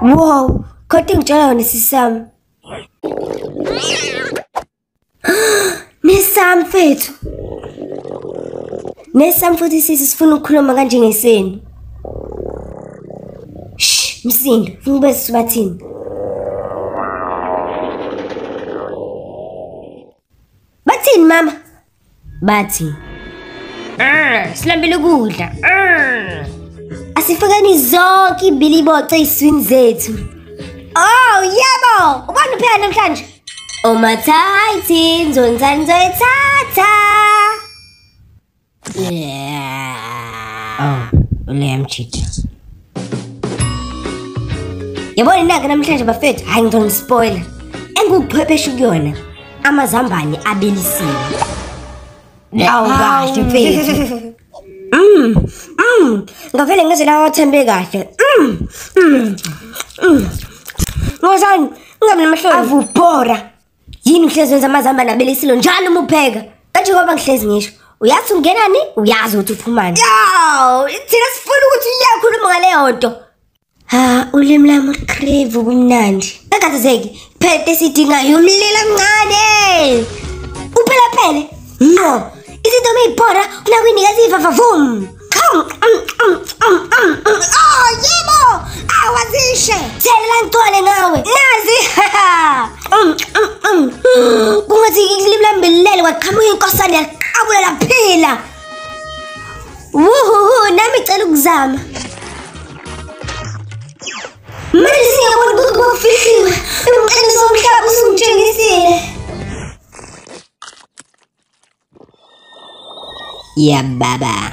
Wow, kodwa ngitshela wena sisami. Nesami mfethu. Nesami futhi sisi sifuna ukukhuluma kanje ngesenu. Shh, msindo, funa ube sibathini. Bathini mama? Bathi. Silambile ukudla. Asifakeni zonke ibiliboco eziswini zethu. Oh, yebo! Ubani upheka namhlanje? Omathathi nzonzanzoyithatha. Yeah. Oh, uleyamchitha. Yabona naka namhlanje bafethu, hayi ngizoni-spoiler. Engubuchwepheshe kuyona, amazambane abilisiwe. Awu kahle mfethu. Ngavele ngizwe lawa athembe kahle. Ngozani, ungabi namahloni. Avubhora. Yini uhlezi wenza amazambane abilisiwe njalo uma upheka? Kanje ngoba ngihlezi ngisho, uyazi ungenani, uyazi ukuthi uphumani. Yaw, thina sifuna ukuthi uyakhuluma ngaleyo nto. Ha, ulimi lami crave ubumnandi. Akhathazeki, phela esidingayo umlilo omncane. Uphela phele. No. Izinto meyibhora kunakuyinikeza ivava vum. Oh, yebo! Awazishe. Thelela ngicole ngawe. Nazi. Kungathi ilimi lami belilele kwaqhamuka inkosana yaqabula laphila. Wuhu, nami ngicela ukuzama. Manje singabona ukuthi kufihliwe. Umqiniso womhlaba usungitshengisile. Yeah, baba.